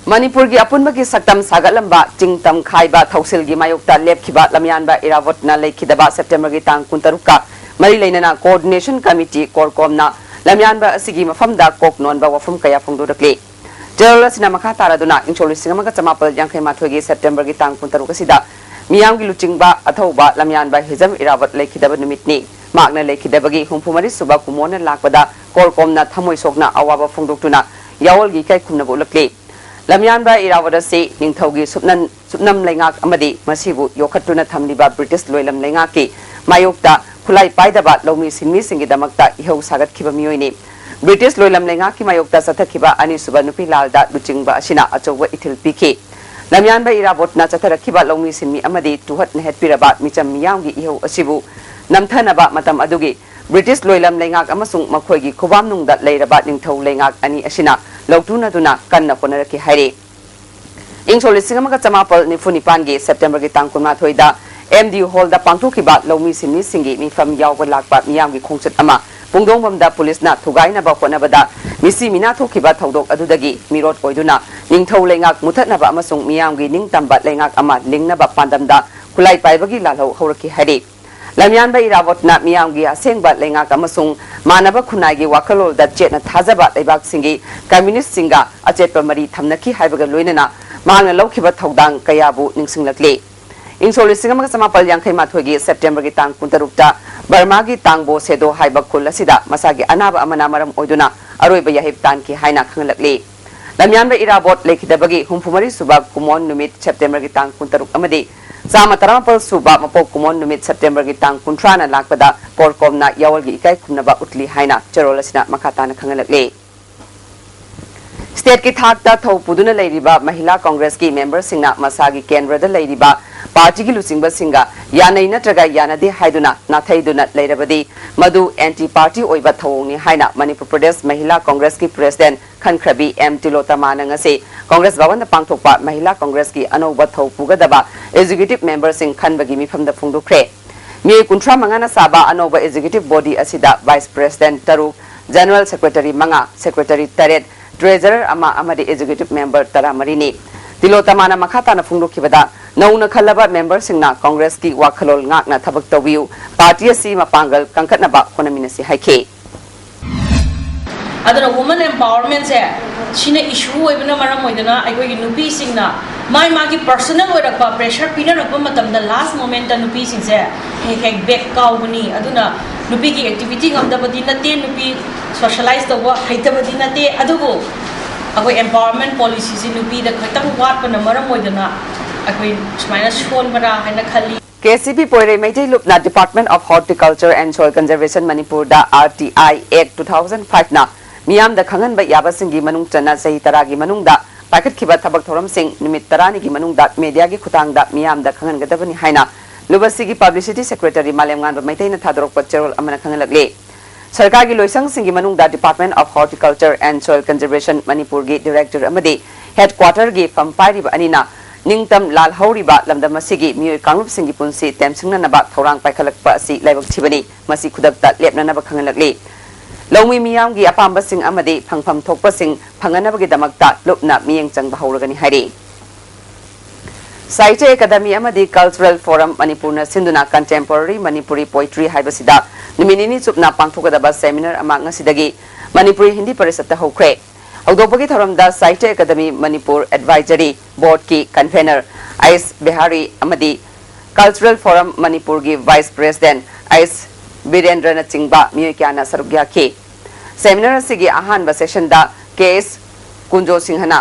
ꯃꯅꯤꯄꯨꯔꯒꯤ ꯑꯄꯨꯟꯕꯒꯤ ꯁꯛꯇꯝ ꯁꯥꯒꯠꯂꯝꯕ ꯆꯤꯡ ꯇꯝ ꯈꯥꯏꯕ ꯊꯧꯁꯤꯜꯒꯤ ꯃꯥꯌꯣꯛꯇ ꯂꯦꯞꯈꯤꯕ ꯂꯝꯌꯥꯟꯕ ꯏꯔꯥꯕꯣꯠꯅ ꯂꯩꯈꯤꯗꯕ September ꯒꯤ ꯇꯥꯡ ꯀꯨꯟꯇꯔꯨꯛꯀ ꯃꯔꯤ ꯂꯩꯅꯅ Coordination Committee CORCOM ꯅ ꯂꯝꯌꯥꯟꯕ ꯑꯁꯤꯒꯤ ꯃꯐꯝꯗ ꯀꯣꯛ ꯅꯣꯟꯕ ꯋꯥꯐꯝ ꯀꯌꯥ ꯐꯣꯡꯗꯣꯔꯛꯂꯤ꯫ ꯆꯦꯔꯣꯜ ꯑꯁꯤꯅ ꯃꯈꯥ ꯇꯥꯔꯗꯨꯅ ꯏꯪꯁꯣꯛ ꯂꯤꯁꯤꯡ ꯑꯃꯒ ꯆꯃꯥꯄꯜ ꯌꯥꯡꯈꯩ ꯃꯥꯊꯣꯏꯒꯤ September ꯒꯤ ꯇꯥꯡ ꯀꯨꯟꯇꯔꯨꯛ ꯑꯁꯤꯗ ꯃꯤꯌꯥꯝꯒꯤ ꯂꯨꯆꯤꯡꯕ ꯑꯊꯧꯕ ꯂꯝꯌꯥꯟꯕ ꯍꯤꯖꯝ ꯏꯔꯥꯕꯣꯠ ꯂꯩꯈꯤꯗꯕ ꯅꯨꯃꯤꯠꯅꯤ꯫ ꯃꯍꯥꯛꯅ ꯂꯩꯈꯤꯗꯕꯒꯤ ꯍꯨꯝꯐꯨ ꯃꯔꯤ ꯁꯨꯕ ꯀꯨꯝꯑꯣꯟꯅ ꯂꯥꯛꯄꯗ CORCOM ꯅ ꯊꯃꯣꯏ ꯁꯣꯛꯅ ꯑꯋꯥꯕ ꯐꯣꯡꯗꯣꯛꯇꯨꯅ ꯌꯥꯑꯣꯜꯒꯤ ꯏꯀꯥꯏ ꯈꯨꯝꯅꯕ ꯎꯠꯂꯛꯂꯤ꯫ ꯂꯝꯌꯥꯟꯕ ꯏꯔꯥꯕꯣꯠ ꯑꯁꯤ ꯅꯤꯡꯊꯧꯒꯤ ꯁꯨꯞꯅꯟ-, ꯁꯨꯞꯅꯝ ꯂꯩꯉꯥꯛ ꯑꯃꯗꯤ ꯃꯁꯤꯕꯨ ꯌꯣꯛꯈꯠꯇꯨꯅ ꯊꯝꯂꯤꯕ British ꯂꯣꯏꯂꯝ ꯂꯩꯉꯥꯛꯀꯤ ꯃꯥꯌꯣꯛꯇ ꯈꯨꯠꯂꯥꯏ ꯄꯥꯏꯗꯕ ꯂꯧꯃꯤ ꯁꯤꯟꯃꯤꯁꯤꯡꯒꯤꯗꯃꯛꯇ ꯏꯍꯧ ꯁꯥꯒꯠꯈꯤꯕ ꯃꯤꯑꯣꯏꯅꯤ꯫ British ꯂꯣꯏꯂꯝ ꯂꯩꯉꯥꯛꯀꯤ ꯃꯥꯌꯣꯛꯇ ꯆꯠꯊꯈꯤꯕ ꯑꯅꯤꯁꯨꯕ ꯅꯨꯄꯤ ꯂꯥꯜꯗ ꯂꯨꯆꯤꯡꯕ ꯑꯁꯤꯅ ꯑꯆꯧꯕ ꯏꯊꯤꯜ ꯄꯤꯈꯤ꯫ ꯂꯝꯌꯥꯟꯕ ꯏꯔꯥꯕꯣꯠꯅ ꯆꯠꯊꯔꯛꯈꯤꯕ ꯂꯧꯃꯤ ꯁꯤꯟꯃꯤ ꯑꯃꯗꯤ ꯇꯨꯍꯠ ꯅꯩꯍꯠꯄꯤꯔꯕ ꯃꯤꯆꯝ ꯃꯤꯌꯥꯝꯒꯤ ꯏꯍꯧ ꯑꯁꯤꯕꯨ ꯅꯝꯊꯅꯕ ꯃꯇꯝ ꯑꯗꯨꯒꯤ British ꯂꯣꯏꯂꯝ ꯂꯩꯉꯥꯛ ꯑꯃꯁꯨꯡ ꯃꯈꯣꯏꯒꯤ ꯈꯨꯕꯥꯝꯅꯨꯡꯗ ꯂꯩꯔꯕ ꯅꯤꯡꯊꯧ ꯂꯩꯉꯥꯛ ꯑꯅꯤ ꯑꯁꯤꯅ ꯂꯧꯇꯨꯅꯗꯨꯅ ꯀꯟꯅ ꯍꯣꯠꯅꯔꯛꯈꯤ ꯍꯥꯏꯔꯤ꯫ ꯏꯪ ꯁꯣꯛ ꯂꯤꯁꯤꯡ ꯑꯃꯒ ꯆꯃꯥꯄꯜ ꯅꯤꯐꯨ ꯅꯤꯄꯥꯟꯒꯤ September ꯒꯤ ꯇꯥꯡ ꯀꯨꯟꯃꯥꯊꯣꯏꯗ M D Hall ꯗ ꯄꯥꯡꯊꯣꯛꯈꯤꯕ ꯂꯧꯃꯤ ꯁꯤꯟꯃꯤꯁꯤꯡꯒꯤ ꯃꯤꯐꯝ ꯌꯥꯎꯕ ꯂꯥꯛꯄ ꯃꯤꯌꯥꯝꯒꯤ ꯈꯣꯡꯆꯠ ꯑꯃ ꯄꯨꯡꯗꯣꯡꯕꯝꯗ ꯄꯨꯂꯤꯁꯅ ꯊꯨꯒꯥꯏꯅꯕ ꯍꯣꯠꯅꯕꯗ ꯃꯤꯁꯤ ꯃꯤꯅꯥ ꯊꯣꯛꯈꯤꯕ ꯊꯧꯗꯣꯛ ꯑꯗꯨꯗꯒꯤ ꯃꯤꯔꯣꯠ ꯑꯣꯏꯗꯨꯅ ꯅꯤꯡꯊꯧ ꯂꯩꯉꯥꯛ ꯃꯨꯊꯠꯅꯕ ꯑꯃꯁꯨꯡ ꯃꯤꯌꯥꯝꯒꯤ ꯅꯤꯡꯇꯝꯕ ꯂꯩꯉꯥꯛ ꯑꯃ ꯂꯤꯡꯅꯕ ꯄꯥꯟꯗꯝꯗ ꯈꯨꯠꯂꯥꯏ ꯄꯥꯏꯕꯒꯤ ꯂꯥꯜꯍꯧ ꯍꯧꯔꯛꯈꯤ ꯍꯥꯏꯔꯤ꯫ ꯂꯝꯌꯥꯟꯕ ꯏꯔꯥꯕꯣꯠꯅ ꯃꯤꯌꯥꯝꯒꯤ ꯑꯁꯦꯡꯕ ꯂꯩꯉꯥꯛ ꯑꯃꯁꯨꯡ ꯃꯥꯟꯅꯕ ꯈꯨꯟꯅꯥꯏꯒꯤ ꯋꯥꯈꯜꯂꯣꯟꯗ ꯆꯦꯠꯅ ꯊꯥꯖꯕ ꯂꯩꯕꯥꯛꯁꯤꯡꯒꯤ communist ꯁꯤꯡꯒ ꯑꯆꯦꯠꯄ ꯃꯔꯤ ꯊꯝꯅꯈꯤ ꯍꯥꯏꯕꯒ ꯂꯣꯏꯅꯅ ꯃꯍꯥꯛꯅ ꯂꯧꯈꯤꯕ ꯊꯧꯗꯥꯡ ꯀꯌꯥꯕꯨ ꯅꯤꯡꯁꯤꯡꯂꯛꯂꯤ꯫ ꯏꯪ ꯁꯣꯛ ꯂꯤꯁꯤꯡ ꯑꯃꯒ ꯆꯃꯥꯄꯜ ꯌꯥꯡꯈꯩ ꯃꯥꯊꯣꯏꯒꯤ ꯁꯦꯞꯇꯦꯝꯕꯔꯒꯤ ꯇꯥꯡ ꯀꯨꯟꯇꯔꯨꯛꯇ ꯕꯔꯃꯥꯒꯤ ꯇꯥꯡꯕꯣ ꯁꯦꯗꯣ ꯍꯥꯏꯕ ꯈꯨꯜ ꯑꯁꯤꯗ ꯃꯁꯥꯒꯤ ꯑꯅꯥꯕ ꯑꯃꯅ ꯃꯔꯝ ꯑꯣꯏꯗꯨꯅ ꯑꯔꯣꯏꯕ ꯌꯥꯍꯤꯞ ꯇꯥꯟꯈꯤ ꯍꯥꯏꯅ ꯈꯪꯍꯜꯂꯛꯂꯤ꯫ ꯂꯝꯌꯥꯟꯕ ꯏꯔꯥꯕꯣꯠ ꯂꯩꯈꯤꯗꯕꯒꯤ ꯍꯨꯝꯐꯨꯃꯔꯤ ꯁꯨꯕ ꯀꯨꯃꯣꯟ ꯅꯨꯃꯤꯠ ꯁꯦꯞꯇꯦꯝꯕꯔꯒꯤ ꯇꯥꯡ ꯀꯨꯟꯇꯔꯨꯛ ꯑꯃꯗꯤ ꯆꯥꯝꯃ ꯇꯔꯥꯃꯥꯄꯜ ꯁꯨꯕ ꯃꯄꯣꯛ ꯀꯨꯃꯣꯟ ꯅꯨꯃꯤꯠ ꯁꯦꯞꯇꯦꯝꯕꯔꯒꯤ ꯇꯥꯡ ꯀꯨꯟꯊ꯭ꯔꯥꯅ ꯂꯥꯛꯄꯗ ꯀꯣꯔꯀꯣꯝꯅ ꯌꯥꯑꯣꯜꯒꯤ ꯏꯀꯥꯏ ꯈꯨꯝꯅꯕ ꯎꯠꯂꯤ ꯍꯥꯏꯅ ꯆꯦꯔꯣꯜ ꯑꯁꯤꯅ ꯃꯈꯥ ꯇꯥꯅ ꯈꯪꯍꯜꯂꯛꯂꯤ꯫ ꯁ꯭ꯇꯦꯠꯀꯤ ꯊꯥꯛꯇ ꯊꯧ ꯄꯨꯗꯨꯅ ꯂꯩꯔꯤꯕ ꯃꯍꯤꯂꯥ ꯀꯣꯡꯒ꯭ꯔꯦꯁꯀꯤ ꯃꯦꯝꯕꯔꯁꯤꯡꯅ ꯃꯁꯥꯒꯤ ꯀꯦꯟꯗ꯭ꯔꯗ ꯂꯩꯔꯤꯕ ꯄꯥꯔꯇꯤꯒꯤ ꯂꯨꯆꯤꯡꯕꯁꯤꯡꯒ ꯌꯥꯅꯩ ꯅꯠꯇ꯭ꯔꯒ ꯌꯥꯅꯗꯦ ꯍꯥꯏꯗꯨꯅ ꯅꯥꯊꯩꯗꯨꯅ ꯂꯩꯔꯕꯗꯤ ꯃꯗꯨ ꯑꯦꯟꯇꯤ ꯄꯥꯔꯇꯤ ꯑꯣꯏꯕ ꯊꯧꯑꯣꯡꯅꯤ ꯍꯥꯏꯅ ꯃꯅꯤꯄꯨꯔ ꯄ꯭ꯔꯗꯦꯁ ꯃꯍꯤꯂꯥ ꯀꯣꯡꯒ꯭ꯔꯦꯁꯀꯤ ꯄ꯭ꯔꯦꯁꯤꯗꯦꯟꯠ ꯈꯟꯈ꯭ꯔꯕꯤ ꯑꯦꯝ ꯇꯤꯂꯣꯇꯃꯥꯅ ꯉꯁꯤ ꯀꯣꯡꯒ꯭ꯔꯦꯁ ꯚꯕꯟꯗ ꯄꯥꯡꯊꯣꯛꯄ ꯃꯍꯤꯂꯥ ꯀꯣꯡꯒ꯭ꯔꯦꯁꯀꯤ ꯑꯅꯧꯕ ꯊꯧ ꯄꯨꯒꯗꯕ ꯑꯦꯛꯖꯤꯀ꯭ꯌꯨꯇꯤꯚ ꯃꯦꯝꯕꯔꯁꯤꯡ ꯈꯟꯕꯒꯤ ꯃꯤꯐꯝꯗ ꯐꯣꯡꯗꯣꯛꯈ꯭ꯔꯦ꯫ ꯃꯤꯑꯣꯏ ꯀꯨꯟꯊ꯭ꯔꯥ ꯃꯉꯥꯅ ꯁꯥꯕ ꯑꯅꯧꯕ ꯑꯦꯛꯖꯤꯀ꯭ꯌꯨꯇꯤꯚ ꯕꯣꯗꯤ ꯑꯁꯤꯗ ꯚꯥꯏꯁ ꯄ꯭ꯔꯦꯁꯤꯗꯦꯟꯠ ꯇꯔꯨꯛ, ꯖꯦꯅꯔꯦꯜ ꯁꯦꯀ꯭ꯔꯦꯇꯔꯤ ꯃꯉꯥ, ꯁꯦꯀ꯭ꯔꯦꯇꯔꯤ ꯇꯔꯦꯠ, ꯇ꯭ꯔꯦꯖꯔꯔ ꯑꯃ ꯑꯃꯗꯤ ꯑꯦꯛꯖꯤꯀ꯭ꯌꯨꯇꯤꯚ ꯃꯦꯝꯕꯔ ꯇꯔꯥꯃꯔꯤꯅꯤ꯫ ꯇꯤꯂꯣꯇꯃꯥꯅ ꯃꯈꯥ ꯇꯥꯅ ꯐꯣꯡꯗꯣꯛꯈꯤꯕꯗ, ꯅꯧꯅ ꯈꯜꯂꯕ ꯃꯦꯝꯕꯔꯁꯤꯡꯅ ꯀꯣꯡꯒ꯭ꯔꯦꯁꯀꯤ ꯋꯥꯈꯜꯂꯣꯟ ꯉꯥꯛꯅ ꯊꯕꯛ ꯇꯧꯕꯤꯌꯨ, ꯄꯥꯔꯇꯤ ꯑꯁꯤ ꯃꯄꯥꯡꯒꯜ ꯀꯟꯈꯠꯅꯕ ꯍꯣꯠꯅꯃꯤꯟꯅꯁꯤ ꯍꯥꯏꯈꯤ꯫ ꯑꯗꯨꯅ women empowerment ꯁꯦ ꯁꯤꯅ issue ꯑꯣꯏꯕꯅ ꯃꯔꯝ ꯑꯣꯏꯗꯅ ꯑꯩꯈꯣꯏꯒꯤ ꯅꯨꯄꯤꯁꯤꯡꯅ ꯃꯥꯏ ꯃꯥꯒꯤ personal ꯑꯣꯏꯔꯛꯄ pressure ꯄꯤꯅꯔꯛꯄ ꯃꯇꯝꯗ last moment ꯇ ꯅꯨꯄꯤꯁꯤꯡꯁꯦ ꯍꯦꯛ ꯍꯦꯛ back ꯀꯥꯎꯕꯅꯤ꯫ ꯑꯗꯨꯅ ꯅꯨꯄꯤꯒꯤ activity ꯉꯝꯗꯕꯗꯤ ꯅꯠꯇꯦ, ꯅꯨꯄꯤ socialize ꯇꯧꯕ ꯍꯩꯇꯕꯗꯤ ꯅꯠꯇꯦ, ꯑꯗꯨꯕꯨ ꯑꯩꯈꯣꯏ empowerment policy ꯁꯤ ꯅꯨꯄꯤꯗ ꯈꯤꯇꯪ ꯋꯥꯠꯄꯅ ꯃꯔꯝ ꯑꯣꯏꯗꯅ ꯑꯩꯈꯣꯏ ꯁꯨꯃꯥꯏꯅ ꯁꯣꯟꯕ꯭ꯔꯥ ꯍꯥꯏꯅ ꯈꯜꯂꯤ꯫ K C P ꯄꯣꯏꯔꯩ Meitei ꯂꯨꯞꯅ Department of Horticulture and Soil Conservation ꯃꯅꯤꯄꯨꯔꯗ R T I Act two thousand five ꯅ ꯃꯤꯌꯥꯝꯗ ꯈꯪꯍꯟꯕ ꯌꯥꯕꯁꯤꯡꯒꯤ ꯃꯅꯨꯡ ꯆꯟꯅ ꯆꯍꯤ ꯇꯔꯥꯒꯤ ꯃꯅꯨꯡꯗ ꯄꯥꯏꯈꯠꯈꯤꯕ ꯊꯕꯛ ꯊꯧꯔꯝꯁꯤꯡ ꯅꯨꯃꯤꯠ ꯇꯔꯥꯅꯤꯒꯤ ꯃꯅꯨꯡꯗ media ꯒꯤ ꯈꯨꯠꯊꯥꯡꯗ ꯃꯤꯌꯥꯝꯗ ꯈꯪꯍꯟꯒꯗꯕꯅꯤ ꯍꯥꯏꯅ ꯂꯨꯕꯁꯤꯒꯤ publicity secretary ꯃꯥꯂꯦꯝꯉꯥꯟꯕ ꯃꯩꯇꯩꯅ ꯊꯥꯗꯣꯔꯛꯄ ꯆꯦꯔꯣꯜ ꯑꯃꯅ ꯈꯪꯍꯜꯂꯛꯂꯤ꯫ ꯁꯔꯀꯥꯔꯒꯤ ꯂꯣꯏꯁꯪꯁꯤꯡꯒꯤ ꯃꯅꯨꯡꯗ Department of Horticulture and Soil Conservation ꯃꯅꯤꯄꯨꯔꯒꯤ director ꯑꯃꯗꯤ headquarter ꯒꯤ ꯐꯝ ꯄꯥꯏꯔꯤꯕ ꯑꯅꯤꯅ ꯅꯤꯡꯇꯝ ꯂꯥꯜꯍꯧꯔꯤꯕ ꯂꯝꯗꯝ ꯑꯁꯤꯒꯤ ꯃꯤꯑꯣꯏ ꯀꯥꯡꯂꯨꯞꯁꯤꯡꯒꯤ ꯄꯨꯟꯁꯤ ꯇꯦꯝꯁꯤꯡꯅꯅꯕ ꯊꯧꯔꯥꯡ ꯄꯥꯏꯈꯠꯂꯛꯄ ꯑꯁꯤ ꯂꯥꯏꯕꯛ ꯊꯤꯕꯅꯤ꯫ ꯃꯁꯤ ꯈꯨꯗꯛꯇ ꯂꯦꯞꯅꯅꯕ ꯈꯪꯍꯜꯂꯛꯂꯤ꯫ ꯂꯧꯃꯤ ꯃꯤꯌꯥꯝꯒꯤ ꯑꯄꯥꯝꯕꯁꯤꯡ ꯑꯃꯗꯤ ꯐꯪꯐꯝ ꯊꯣꯛꯄꯁꯤꯡ ꯐꯪꯅꯅꯕꯒꯤꯗꯃꯛꯇ ꯂꯨꯞꯅ ꯃꯤꯠꯌꯦꯡ ꯆꯪꯕ ꯍꯧꯔꯒꯅꯤ ꯍꯥꯏꯔꯤ꯫ ꯁꯥꯍꯤꯇ꯭ꯌ ꯑꯦꯀꯥꯗꯃꯤ ꯑꯃꯗꯤ Cultural Forum ꯃꯅꯤꯄꯨꯔꯅ ꯁꯤꯟꯗꯨꯅ Contemporary Manipuri Poetry ꯍꯥꯏꯕꯁꯤꯗ ꯅꯨꯃꯤꯠ ꯅꯤꯅꯤ ꯆꯨꯞꯅ ꯄꯥꯡꯊꯣꯛꯀꯗꯕ seminar ꯑꯃ ꯉꯁꯤꯗꯒꯤ ꯃꯅꯤꯄꯨꯔꯤ ꯍꯤꯟꯗꯤ ꯄꯔꯤꯁꯠꯇ ꯍꯧꯈ꯭ꯔꯦ꯫ ꯍꯧꯗꯣꯛꯄꯒꯤ ꯊꯧꯔꯝꯗ ꯁꯥꯍꯤꯇ꯭ꯌ ꯑꯦꯀꯥꯗꯃꯤ ꯃꯅꯤꯄꯨꯔ advisory board ꯀꯤ convener ꯑꯩꯁ ꯕꯤꯍꯥꯔꯤ ꯑꯃꯗꯤ Cultural Forum ꯃꯅꯤꯄꯨꯔꯒꯤ Vice President ꯑꯩꯆ ꯕꯤꯔꯦꯟꯗ꯭ꯔꯅꯆꯤꯡꯕ ꯃꯤꯑꯣꯏ ꯀꯌꯥꯅ ꯁꯔꯨꯛ ꯌꯥꯈꯤ꯫ Seminar ꯑꯁꯤꯒꯤ ꯑꯍꯥꯟꯕ sessionꯗ ꯀꯦ ꯑꯦꯁ ꯀꯨꯟꯖꯣ ꯁꯤꯡꯍꯅ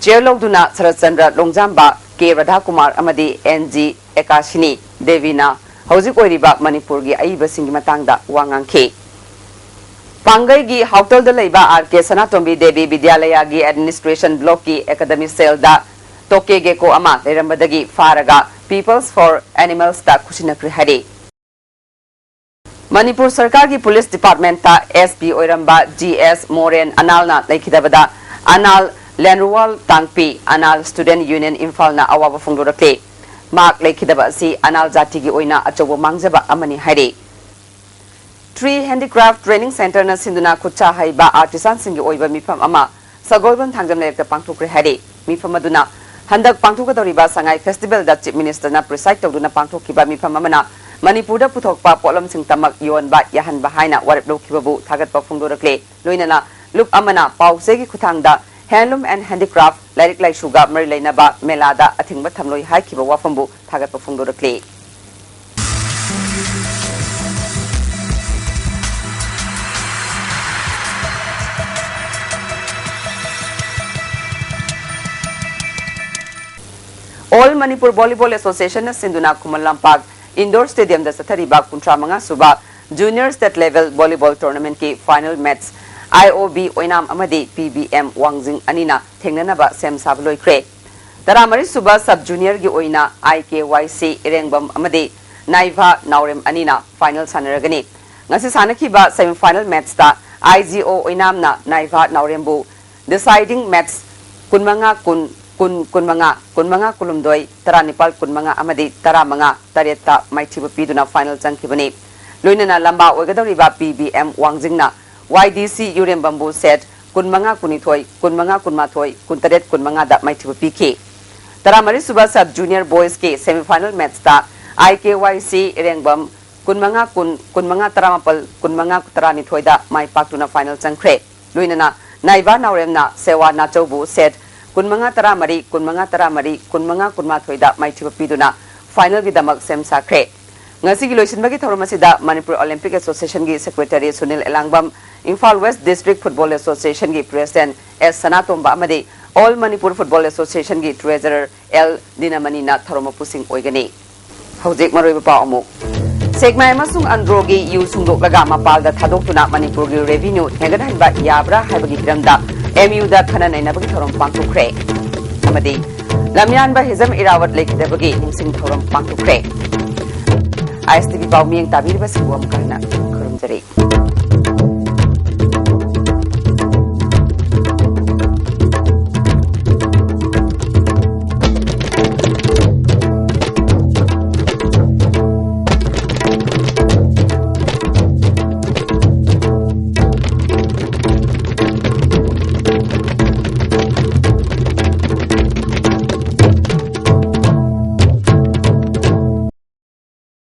chair ꯂꯧꯗꯨꯅ ꯁꯔꯠꯆꯟꯗ꯭ꯔ ꯂꯣꯡꯖꯥꯝꯕ, ꯀꯦ ꯔꯥꯙꯥꯀꯨꯃꯥꯔ ꯑꯃꯗꯤ ꯑꯦꯟ ꯖꯤ ꯑꯦꯀꯥꯁꯤꯅꯤ ꯗꯦꯕꯤꯅ ꯍꯧꯖꯤꯛ ꯑꯣꯏꯔꯤꯕ ꯃꯅꯤꯄꯨꯔꯒꯤ ꯑꯏꯕꯁꯤꯡꯒꯤ ꯃꯇꯥꯡꯗ ꯋꯥ ꯉꯥꯡꯈꯤ꯫ ꯄꯥꯡꯒꯩꯒꯤ ꯍꯥꯎꯇꯜꯗ ꯂꯩꯕ ꯑꯥꯔ ꯀꯦ ꯁꯅꯥꯇꯣꯝꯕꯤ ꯗꯦꯕꯤ ꯕꯤꯗ꯭ꯌꯥꯂꯌꯥꯒꯤ administration blockꯀꯤ academy cellꯗ ꯇꯣꯀꯦ ꯒꯦꯀꯣ ꯑꯃ ꯂꯩꯔꯝꯕꯗꯒꯤ ꯐꯥꯔꯒ People's for Animalsꯇ ꯈꯨꯠꯁꯤꯟꯅꯈ꯭ꯔꯦ ꯍꯥꯏꯔꯤ꯫ ꯃꯅꯤꯄꯨꯔ ꯁꯔꯀꯥꯔꯒꯤ police departmentꯇ ꯑꯦꯁ ꯄꯤ ꯑꯣꯏꯔꯝꯕ ꯖꯤ ꯑꯦꯁ ꯃꯣꯔꯦꯟ ꯑꯅꯥꯜꯅ ꯂꯩꯈꯤꯗꯕꯗ ꯑꯅꯥꯜ ꯂꯦꯟꯔꯨꯋꯥꯜ ꯇꯥꯡꯄꯤ, ꯑꯅꯥꯜ Student Union ꯏꯝꯐꯥꯜꯅ ꯑꯋꯥꯕ ꯐꯣꯡꯗꯣꯔꯛꯂꯤ꯫ ꯃꯍꯥꯛ ꯂꯩꯈꯤꯗꯕ ꯑꯁꯤ ꯑꯅꯥꯜ ꯖꯥꯇꯤꯒꯤ ꯑꯣꯏꯅ ꯑꯆꯧꯕ ꯃꯥꯡꯖꯕ ꯑꯃꯅꯤ ꯍꯥꯏꯔꯤ꯫ Tree Handicraft Training Centreꯅ ꯁꯤꯟꯗꯨꯅ ꯈꯨꯠꯁꯥ ꯍꯩꯕ artisanꯁꯤꯡꯒꯤ ꯑꯣꯏꯕ ꯃꯤꯐꯝ ꯑꯃ ꯁꯒꯣꯜꯕꯟ ꯊꯥꯡꯖꯝ ꯂꯩꯔꯛꯇ ꯄꯥꯡꯊꯣꯛꯈ꯭ꯔꯦ ꯍꯥꯏꯔꯤ꯫ ꯃꯤꯐꯝ ꯑꯗꯨꯅ ꯍꯟꯗꯛ ꯄꯥꯡꯊꯣꯛꯀꯗꯧꯔꯤꯕ ꯁꯉꯥꯏ festivalꯗ Chief Ministerꯅ preside ꯇꯧꯗꯨꯅ ꯄꯥꯡꯊꯣꯛꯈꯤꯕ ꯃꯤꯐꯝ ꯑꯃꯅ ꯃꯅꯤꯄꯨꯔꯗ ꯄꯨꯊꯣꯛꯄ ꯄꯣꯠꯂꯝꯁꯤꯡ ꯇꯃꯛ ꯌꯣꯟꯕ ꯌꯥꯍꯟꯕ ꯍꯥꯏꯅ ꯋꯥꯔꯦꯞ ꯂꯧꯈꯤꯕꯕꯨ ꯊꯥꯒꯠꯄ ꯐꯣꯡꯗꯣꯔꯛꯂꯦ꯫ ꯂꯣꯏꯅꯅ ꯂꯨꯞ ꯑꯃꯅ ꯄꯥꯎꯆꯦꯒꯤ ꯈꯨꯠꯊꯥꯡꯗ Handloom and Handicraft ꯂꯥꯏꯔꯤꯛ ꯂꯥꯏꯁꯨꯒ ꯃꯔꯤ ꯂꯩꯅꯕ ꯃꯦꯂꯥꯗ ꯑꯊꯤꯡꯕ ꯊꯝꯂꯣꯏ ꯍꯥꯏꯈꯤꯕ ꯋꯥꯐꯝꯕꯨ ꯊꯥꯒꯠꯄ ꯐꯣꯡꯗꯣꯔꯛꯂꯤ꯫ All Manipur Volleyball Associationꯅ ꯁꯤꯟꯗꯨꯅ ꯈꯨꯃꯟ ꯂꯝꯄꯥꯛ Indoor Stadiumꯗ ꯆꯠꯊꯔꯤꯕ ꯀꯨꯟꯊ꯭ꯔꯥ ꯃꯉꯥ ꯁꯨꯕ Junior State Level Volleyball Tournamentꯀꯤ final match I O B ꯑꯣꯏꯅꯥꯝ ꯑꯃꯗꯤ ꯄꯤ ꯕꯤ ꯑꯦꯝ ꯋꯥꯡꯖꯤꯡ ꯑꯅꯤꯅ ꯊꯦꯡꯅꯅꯕ ꯁꯦꯝ ꯁꯥꯕ ꯂꯣꯏꯈ꯭ꯔꯦ꯫ ꯇꯔꯥꯃꯔꯤ ꯁꯨꯕ Sub Juniorꯒꯤ ꯑꯣꯏꯅ ꯑꯥꯏ ꯀꯦ ꯋꯥꯏ ꯁꯤ ꯏꯔꯦꯡꯕꯝ ꯑꯃꯗꯤ ꯅꯥꯏꯚꯥ ꯅꯥꯎꯔꯦꯝ ꯑꯅꯤꯅ final ꯁꯥꯟꯅꯔꯒꯅꯤ꯫ ꯉꯁꯤ ꯁꯥꯟꯅꯈꯤꯕ semi final matchꯇ ꯑꯥꯏ ꯖꯤ ꯑꯣ ꯑꯣꯏꯅꯥꯝꯅ ꯅꯥꯏꯚꯥ ꯅꯥꯎꯔꯦꯝꯕꯨ deciding match ꯀꯨꯟꯃꯉꯥ ꯀꯨꯟ, ꯀꯨꯟ ꯀꯨꯟꯃꯉꯥ, ꯀꯨꯟꯃꯉꯥ ꯀꯨꯟꯍꯨꯝꯗꯣꯏ, ꯇꯔꯥꯅꯤꯄꯥꯜ ꯀꯨꯟꯃꯉꯥ ꯑꯃꯗꯤ ꯇꯔꯥꯃꯉꯥ ꯇꯔꯦꯠꯇ ꯃꯥꯏꯊꯤꯕ ꯄꯤꯗꯨꯅ final ꯆꯪꯈꯤꯕꯅꯤ꯫ ꯂꯣꯏꯅꯅ ꯂꯝꯕꯥ ꯑꯣꯏꯒꯗꯧꯔꯤꯕ ꯄꯤ ꯕꯤ ꯑꯦꯝ ꯋꯥꯡꯖꯤꯡꯅ ꯋꯥꯏ ꯗꯤ ꯁꯤ ꯌꯨꯔꯦꯝꯕꯝꯕꯨ set ꯀꯨꯟꯃꯉꯥ ꯀꯨꯟꯅꯤꯊꯣꯏ, ꯀꯨꯟꯃꯉꯥ ꯀꯨꯟꯃꯥꯊꯣꯏ, ꯀꯨꯟꯇꯔꯦꯠ ꯀꯨꯟꯃꯉꯥꯗ ꯃꯥꯏꯊꯤꯕ ꯄꯤꯈꯤ꯫ ꯇꯔꯥꯃꯔꯤ ꯁꯨꯕ Sub Junior Boysꯀꯤ semi final matchꯇ ꯑꯥꯏ ꯀꯦ ꯋꯥꯏ ꯁꯤ ꯏꯔꯦꯡꯕꯝ ꯀꯨꯟꯃꯉꯥ ꯀꯨꯟ, ꯀꯨꯟꯃꯉꯥ ꯇꯔꯥꯃꯥꯄꯜ, ꯀꯨꯟꯃꯉꯥ ꯇꯔꯥꯅꯤꯊꯣꯏꯗ ꯃꯥꯏ ꯄꯥꯛꯇꯨꯅ final ꯆꯪꯈ꯭ꯔꯦ꯫ ꯂꯣꯏꯅꯅ ꯅꯥꯏꯕꯥ ꯅꯥꯎꯔꯦꯝꯅ ꯁꯦꯋꯥ ꯅꯥꯆꯧꯕꯨ set ꯀꯨꯟꯃꯉꯥ ꯇꯔꯥꯃꯔꯤ, ꯀꯨꯟꯃꯉꯥ ꯇꯔꯥꯃꯔꯤ, ꯀꯨꯟꯃꯉꯥ ꯀꯨꯟꯃꯥꯊꯣꯏꯗ ꯃꯥꯏꯊꯤꯕ ꯄꯤꯗꯨꯅ ꯐꯥꯏꯅꯦꯜꯒꯤꯗꯃꯛ ꯁꯦꯝ ꯁꯥꯈ꯭ꯔꯦ꯫ ꯉꯁꯤꯒꯤ ꯂꯣꯏꯁꯤꯟꯕꯒꯤ ꯊꯧꯔꯝ ꯑꯁꯤꯗ ꯃꯅꯤꯄꯨꯔ ꯑꯣꯂꯤꯝꯄꯤꯛ ꯑꯦꯁꯣꯁꯤꯌꯦꯁꯟꯒꯤ secretary Sunil Elangbam, Imphal west district football ꯑꯦꯁꯣꯁꯤꯌꯦꯁꯟꯒꯤ ꯄ꯭ꯔꯦꯁꯤꯗꯦꯟꯠ ꯑꯦꯁ ꯁꯅꯥꯇꯣꯝꯕ ꯑꯃꯗꯤ ꯑꯣꯜ ꯃꯅꯤꯄꯨꯔ ꯐꯨꯠꯕꯣꯜ ꯑꯦꯁꯣꯁꯤꯌꯦꯁꯟꯒꯤ ꯇ꯭ꯔꯦꯖꯔꯔ ꯑꯦꯜ ꯗꯤꯅꯃꯅꯤꯅ ꯊꯧꯔꯝ ꯃꯄꯨꯁꯤꯡ ꯑꯣꯏꯒꯅꯤ꯫ ꯍꯧꯖꯤꯛ ꯃꯔꯨꯑꯣꯏꯕ ꯄꯥꯎ ꯑꯃꯨꯛ꯫ ꯁꯦꯛꯃꯥꯏ ꯑꯃꯁꯨꯡ ꯑꯟꯗ꯭ꯔꯣꯒꯤ ꯌꯨ ꯁꯨꯡꯗꯣꯛꯂꯒ ꯃꯄꯥꯜꯗ ꯊꯥꯗꯣꯛꯇꯨꯅ ꯃꯅꯤꯄꯨꯔꯒꯤ ꯔꯦꯚꯤꯅ꯭ꯌꯨ ꯍꯦꯟꯒꯠꯍꯟꯕ ꯌꯥꯕ꯭ꯔꯥ ꯍꯥꯏꯕꯒꯤ ꯍꯤꯔꯝꯗ ꯑꯦꯝ ꯌꯨꯗ ꯈꯟꯅ ꯅꯩꯅꯕꯒꯤ ꯊꯧꯔꯝ ꯄꯥꯡꯊꯣꯛꯈ꯭ꯔꯦ꯫ ꯑꯃꯗꯤ ꯂꯝꯌꯥꯟꯕ ꯍꯤꯖꯝ ꯏꯔꯥꯋꯠ ꯂꯩꯈꯤꯗꯕꯒꯤ ꯅꯤꯡꯁꯤꯡ ꯊꯧꯔꯝ ꯄꯥꯡꯊꯣꯛꯈ꯭ꯔꯦ꯫ ꯑꯥꯏ ꯑꯦꯁ ꯇꯤ ꯚꯤ ꯄꯥꯎ ꯃꯤꯠꯌꯦꯡ ꯇꯥꯕꯤꯔꯤꯕꯁꯤꯡꯕꯨ ꯑꯃꯨꯛ ꯍꯟꯅ ꯈꯨꯔꯨꯝꯖꯔꯤ꯫